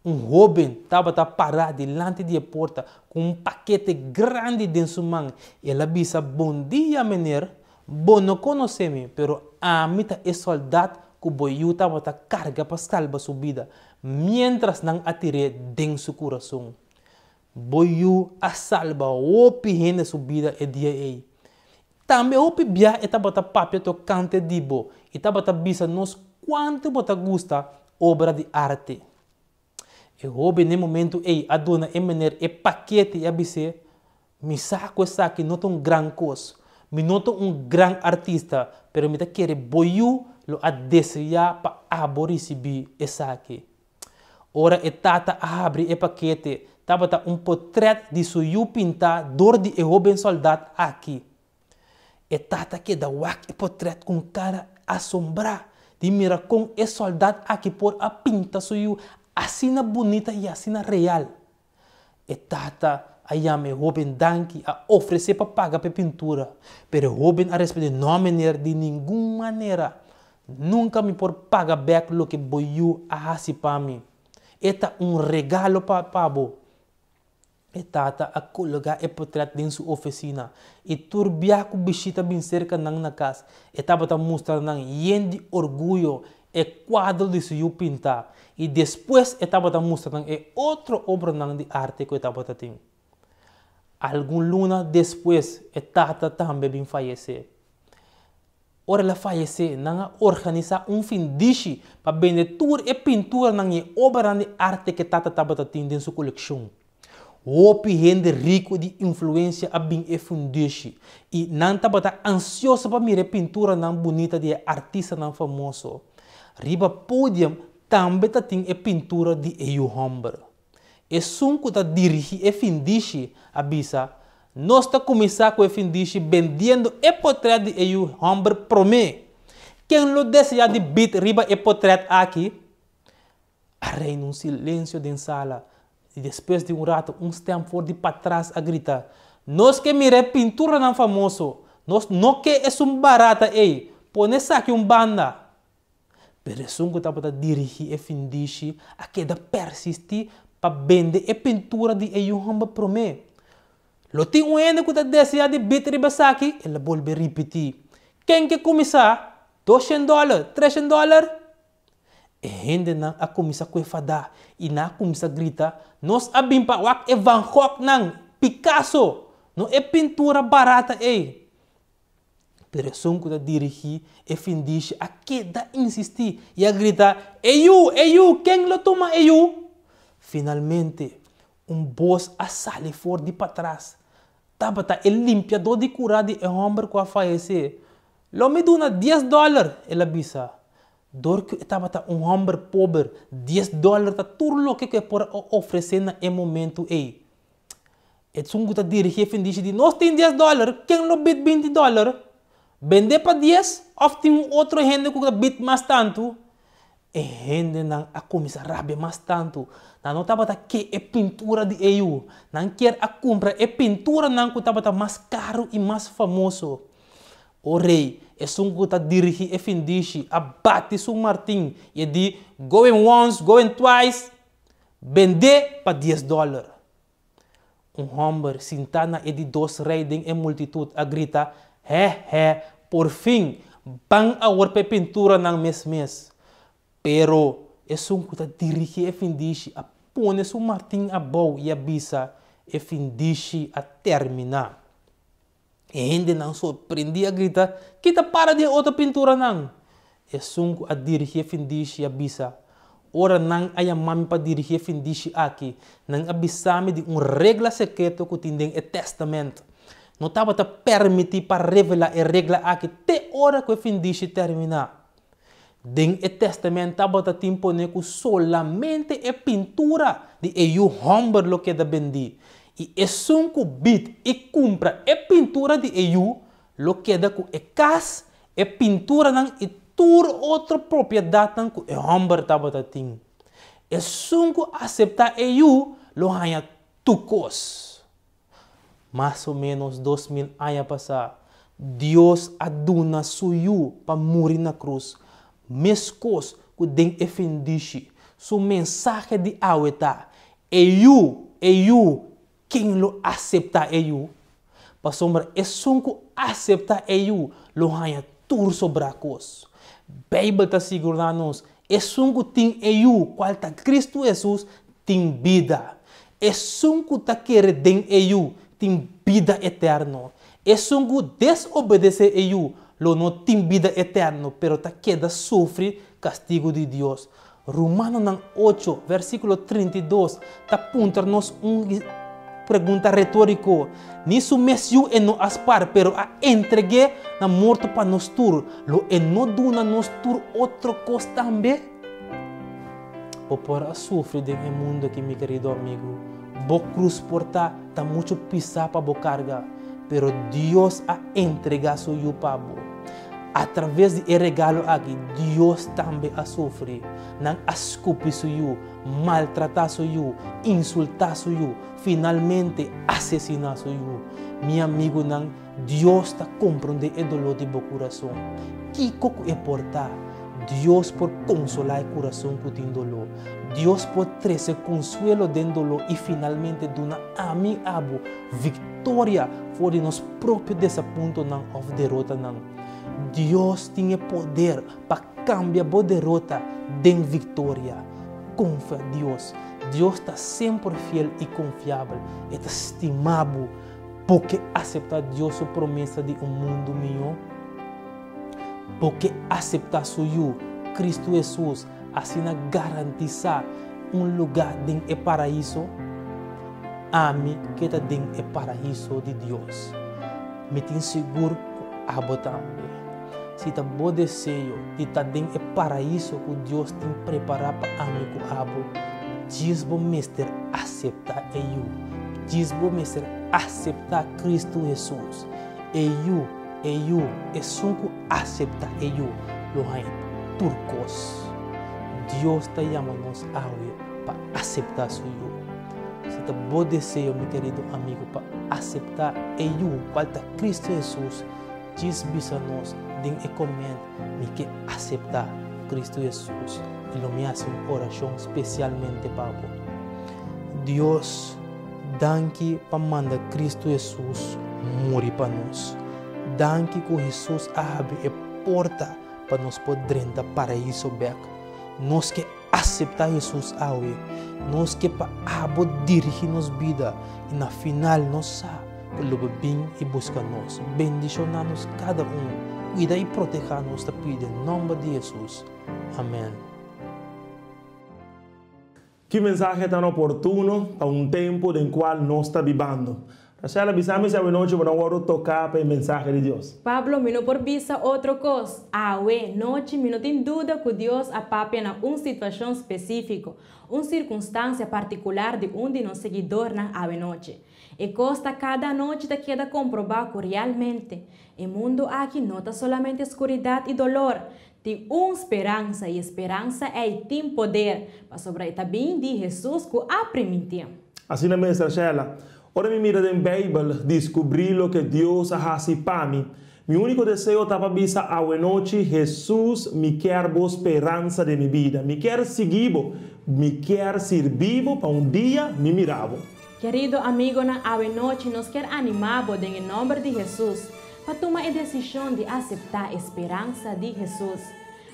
Un hóben tabata pará dilanti di e porta ku un pakete grandi den su man. El a bisa, Bon dia, mener. Bo no konosé mi, pero ami ta e sòldat ku bo yu tabata karga pa salba su bida, miéntras nan a tir'é den su kurason. Bo yu a salba hopi hende su bida e dia ei. Tambe hopi bia e tabata papia tokante di bo i tabata bisa nos kuantu bo ta gusta obra di arte. E hóben n'e momentu ei a duna e mener e pakete i a bis'é, Mi sa ku esaki no ta un gran kos. Mi no ta un gran artista, pero mi ta kere bo yu lo a deseá pa abo risibí esaki. Ora e tata a habri e pakete, tabata un potrèt di su yu pintá dor di e hóben sòldat aki. E tata keda wak e potrèt ku un kara asombrá di mira kon e sòldat aki por a pinta su yu asina bunita i asina real. E tata a yama e hóben danki, a ofresé pa paga pa e pintura, pero e hóben a respondé, No, meneer, di ningun manera! Nunka mi por paga bèk loke bo yu a hasi pa mi. E ta un regalo pa pa bo. E tata a kologá e potrèt den su ofisina, i tur bia ku bishita bin serka nan na kas, e tabata mustra nan yen di orguyo. e kuadro di su yu pintá i despues e tabata mustra nan e otro obranan di arte ku e tabata tin. Algun luna despues e tata tambe bin fayesé. Ora el a fayesé, nan a organisá un findishi pa bende tur e pinturanan i e obranan di arte ku e tata tabata tin den su kolekshon. Hopi hende riku di influensia a bin e fundeshi i nan tabata ansioso pa mira e pinturanan bunita di e artistanan famoso. Riba podium tambe ta tin e pintura di e yu hòmber. Esun ku ta dirigí e findishi a bisa, Nos ta kuminsá ku e findishi bendiendo e potrèt di e yu hòmber promé. Ken lo deseá di bit riba e potrèt aki? A reina un silensio den sala i despues di un rato un stem for di patras a grita, Nos ke mira e pinturanan famoso! Nos no ke esun barata ei! Pone esaki un banda! Pero esun ku tabata dirigí e findishi a keda persistí pa bende e pintura di e yu hòmber promé. Lo tin un hende ku ta deseá di bit riba esaki? El a bolbe ripití. Ken ke kuminsá? Doshen dòler? Treshen dòler? E hendenan a kuminsá ku e fadá i nan a kuminsá grita, Nos a bin pa wak e Van Gogh-nan, Picasso, no e pintura barata ei! Pero esun ku ta dirigí e findishi a keda insistí i a grita, E yu! E yu! Ken lo tuma e yu? Finalmente, un bos a sali for di patras. Tabata e limpiadó di kurá di e hòmber ku a fayesé. Lo mi duna dies dòler, el a bisa. Dor ku e tabata un hòmber pober, dies dòler ta tur loke ku e por a ofresé na e momentu ei. Esun ku ta dirigí e findishi di, Nos tin dies dòler, ken lo bit binti dòler? Bendé pa dies òf tin un otro hende ku ta bit mas tantu? E hendenan a kuminsá rabia mas tantu. Nan no tabata ke e pintura di e yu. Nan kier a kumpra e pinturanan ku tabata mas karu i mas famoso. O rei, esun ku ta dirigí e findishi, a bati su martin i e di, Going once, going twice! Bend'é pa dies dòler! Un hòmber sintá na e di dos rei den e multitut a grita, Hè, hè, por fin! Ban awor pa e pinturanan mes mes! Pero esun ku ta dirigí e findishi a pone su martin abou i a bisa, E findishi a terminá! E hendenan sorprendí a grita, Ki ta para di e otro pinturanan? Esun ku a dirigí e findishi a bisa, Ora nan a yama mi pa dirigí e findishi aki, nan a bisa mi di un regla sekreto ku tin den e Tèstamènt. No tabata pèrmití pa revelá e regla aki te ora ku e findishi terminá. Den e Tèstamènt tabata tin poné ku solamente e pintura di e yu hòmber lo keda bendí, i esun ku bit i kumpra e pintura di e yu lo keda ku e kas, e pinturanan i tur otro propiedatnan ku e hòmber tabata tin. Esun ku aseptá e yu lo haña tur kos. Mas o ménos 2000 aña pasá, Dios a duna su Yu pa muri na krus, meskos ku den e findishi. Su mensahe di awe ta, E Yu, e Yu, ken lo aseptá e Yu? Pasobra esun ku aseptá e Yu lo haña tur sobrá kos. Beibel ta sigurá nos, Esun ku tin e Yu, kual ta Kristu Hesus, tin bida. Esun ku ta kere den e Yu tin bida eterno. Esun ku desobedesé e Yu lo no tin bida eterno, pero ta keda sufri kastigu di Dios. Romanonan ocho, versíkulo 32 ta puntra nos un pregunta retóriko, Ni su mes Yu e no a spar, pero a entreg'é na morto pa nos tur, lo e no duna nos tur otro kos tambe? Bo por a sufri den e mundu aki, mi kerido amigu. Bo krus por ta ta muchu pisá pa bo karga, pero Dios a entregá su Yu pa bo. Atraves di e regalo aki, Dios tambe a sufri. Nan a skupi su Yu, maltratá su Yu, insultá su Yu, finalmente asesiná su Yu. Mi amigunan, Dios ta komprondé e doló di bo kurason. Kiko ku e por ta, Dios por konsolá e kurason ku tin doló. Dios por trese konsuelo den doló i finalmente duna ami i abo viktoria for di nos propio desapuntonan òf derotanan. Dios tin e poder pa. kambia bo derota den viktoria. Konfia Dios. Dios ta semper fiel i konfiabel. E ta stima bo. Bo ke aseptá Dios su promesa di un mundu mihó? Bo ke aseptá su Yu, Kristu Hesus, asina garantisá un lugá den e Paraíso? Ami ke ta den e Paraíso di Dios. Mi tin sigur ku abo tambe. Si ta bo deseo di ta den e Paraíso ku Dios tin prepará pa ami ku abo, djis bo mester aseptá e Yu. Djis bo mester aseptá Kristu Hesus. E Yu, e Yu, esun ku aseptá e Yu lo haña tur kos. Dios ta yama nos awe pa aseptá su Yu. Si ta bo deseo, mi kerido amigu, pa aseptá e Yu, kual ta Kristu Hesus, djis bisa nos den e comment, Mi ke aseptá Kristu Hesus, i lo mi hasi un orashon spesialmente pa bo. Dios, danki pa manda Kristu Hesus muri pa nos. Danki ku Hesus a habri e porta pa nos por drenta Paraíso bèk. Nos ke aseptá Hesus awe. Nos ke pa abo dirigí nos bida i na final nos sa ku lo bo bin i buska nos. Bendishoná nos kada un. Kuida i protehá nos ta pidi den nòmber di Hesus. Amèn. Ki mensahe tan oportuno pa un tempu den kual nos ta bibando! Rachel a bisa mi si awenochi bo no wòrdu toká pa e mensahe di Dios. Pablo, mi no por bisa otro kos. Awe nochi mi no tin duda ku Dios a papia na un situashon spesífiko, un sirkunstansia partikular di un di nos siguidornan awe nochi. E kos ta kada anochi ta keda komprobá ku realmente e mundu aki no ta solamente skuridat i dolor. Tin un speransa i e speransa ei tin poder, pasobra e ta bin di Hesus ku a primintí. Asina mes, Rachela. Ora mi mira den Beibel, diskubrí loke Dios a hasi pa mi. Mi úniko deseo ta pa bisa awenochi, Hesus, mi kier bo speransa den mi bida. Mi kier sigui bo. Mi kier sirbi bo pa un dia mi mira bo. Kerido amigonan, awenochi nos kier animá bo den e nòmber di Hesus pa tuma e desishon di aseptá e speransa di Hesus.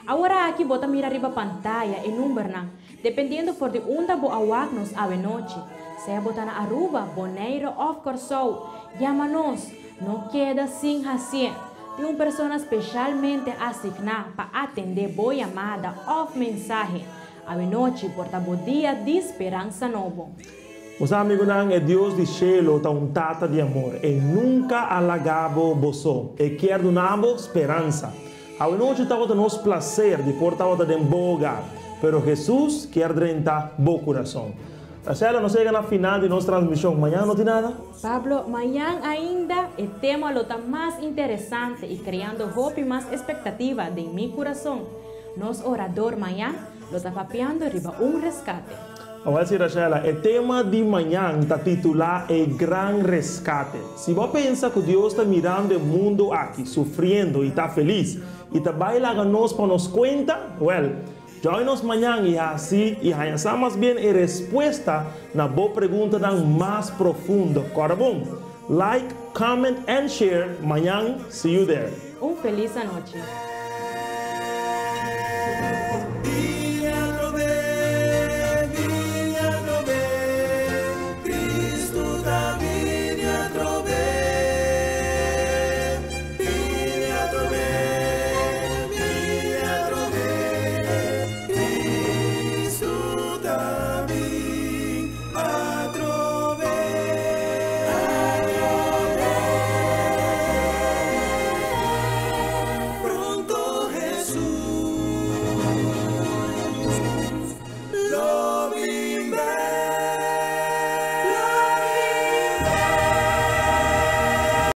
Aworaki bo ta mira riba pantaya e numbernan, dependiendo for di unda bo a wak nos awenochi, sea bo ta na Aruba, Bonaire òf Kòrsou, yama nos! No keda sin hasié! Tin un persona speshalmente asigná pa atendé bo yamada òf mensahe. Awenochi por ta bo dia di speransa nobo. Nos amigunan, e Dios di shelu ta un Tata di amor. E nunka a laga bo bo so. E kier duna bo speransa. Awenochi tabata nos plaser di por tabata den bo hogar, pero Hesus kier drenta bo kurason. Rachela, nos a yega na final di nos transmishon. Mañan no tin nada? Pablo, Mañan ainda e tema lo ta mas interesante i kreando hopi mas espektativa den mi kurason. Nos orador mañan lo ta papiando riba un reskate. Awel si Rachela, e tema di mañan ta titulá E Gran Reskate. Si bo a pensa ku Dios ta mirando e mundu aki sufriendo i ta felis i ta bai laga nos pa nos kuenta, wèl, join nos mañan i hasi i haña sa mas bien e respuesta na bo preguntanan mas profundo. Kòrda bon, like, comment and share mañan, see you there. Un felis anochi.